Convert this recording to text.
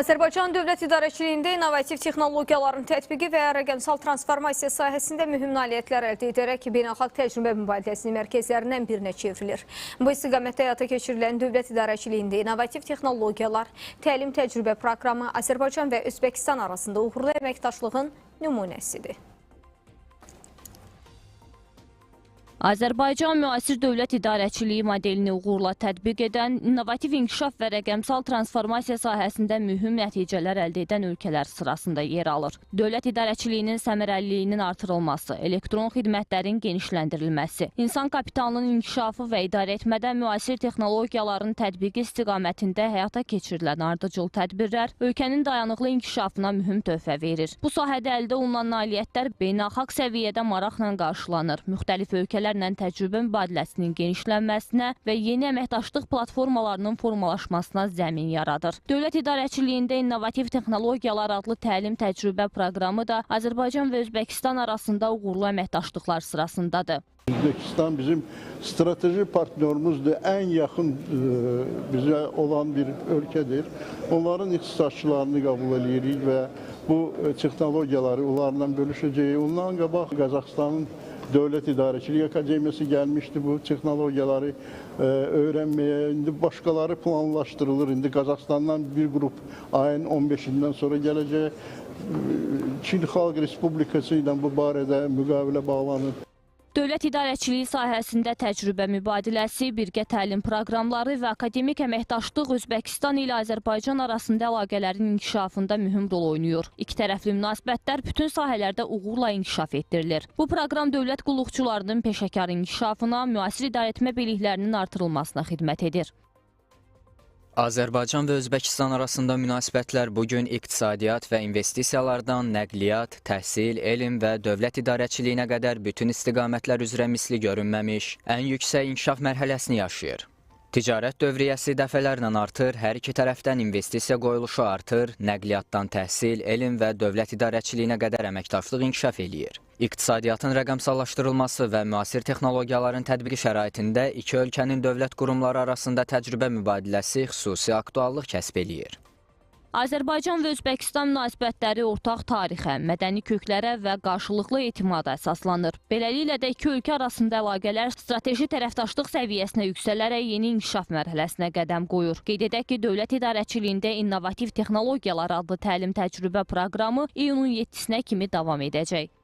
Azərbaycan dövlət idarəçiliyində innovativ texnologiyaların tətbiqi və rəqəmsal transformasiya sahəsində mühüm nailiyyətlər əldə edərək beynəlxalq təcrübə mübadiləsinin mərkəzlərindən birinə çevrilir. Bu istiqamətdə həyata keçirilən dövlət idarəçiliyində innovativ texnologiyalar, təlim təcrübə proqramı Azərbaycan və Özbəkistan arasında uğurlu əməkdaşlığın nümunəsidir. Azərbaycan müasir dövlət idarəçiliyi modelini uğurla tətbiq edən, innovativ inkişaf və rəqəmsal transformasiya sahəsində mühüm nəticələr əldə edən ölkələr sırasında yer alır. Dövlət idarəçiliyinin səmərəliliyinin artırılması, elektron xidmətlərin genişləndirilməsi, insan kapitalının inkişafı və idarə etmədə müasir texnologiyaların tətbiqi istiqamətində həyata keçirilən ardıcıl tədbirlər ölkənin dayanıqlı inkişafına mühüm töhfə verir. Bu sahədə əldə olunan nailiyyətlər beynəlxalq səviyyədə maraqla qarşılanır. Müxtəlif ölkələrlə təcrübə mübadiləsinin genişlənməsinə və yeni əməkdaşlıq platformalarının formalaşmasına zəmin yaradır. Dövlət idarəçiliyində innovativ texnologiyalar adlı təlim təcrübə proqramı da Azərbaycan və Özbəkistan arasında uğurlu əməkdaşlıqlar sırasındadır. Özbəkistan bizim strateji partnyorumuzdur, ən yaxın bizə olan bir ölkədir. Onların ixtisasçılarını qəbul edirik və bu texnologiyaları onlarla bölüşəcəyik. Ondan qabaq Qazaxıstanın Dövlət İdarəçilik Akademiyası gəlmişdi bu texnologiyaları öyrənməyə. İndi başqaları planlaşdırılır. İndi Qazaxıstandan bir qrup ayın 15-dən sonra gələcək. Çin Xalq Respublikası ilə bu barədə müqavilə bağlanır. Dövlət idarəçiliyi sahəsində təcrübə mübadiləsi, birgə təlim proqramları və akademik əməkdaşlıq Özbəkistan ilə Azərbaycan arasında əlaqələrin inkişafında mühüm rol oynayır. İki tərəfli münasibətlər bütün sahələrdə uğurla inkişaf etdirilir. Bu proqram dövlət qulluqçularının peşəkar inkişafına, müasir idarəetmə biliklərinin artırılmasına xidmət edir. Azərbaycan və Özbəkistan arasında münasibətlər bugün iqtisadiyyat və investisiyalardan nəqliyyat, təhsil, elm və dövlət idarəçiliyinə qədər bütün istiqamətlər üzrə misli görünməmiş, ən yüksək inkişaf mərhələsini yaşayır. Ticarət dövriyyəsi dəfələrlə artır, hər iki tərəfdən investisiya qoyuluşu artır, nəqliyyatdan təhsil, elm və dövlət idarəçiliyinə qədər əməkdaşlıq inkişaf eləyir. İqtisadiyyatın rəqəmsallaşdırılması və müasir texnologiyaların tətbiqi şəraitində iki ölkənin dövlət qurumları arasında təcrübə mübadiləsi xüsusi aktuallıq kəsb eləyir. Azərbaycan və Özbəkistan münasibətləri ortaq tarixə, mədəni köklərə və qarşılıqlı etimada əsaslanır. Beləliklə də iki ölkə arasında əlaqələr strateji tərəfdaşlıq səviyyəsinə yüksələrək yeni inkişaf mərhələsinə qədəm qoyur. Qeyd edək ki, Dövlət İdarəçiliyində İnnovativ Texnologiyalar adlı təlim təcrübə proqramı iyunun 7-sinə kimi davam edəcək.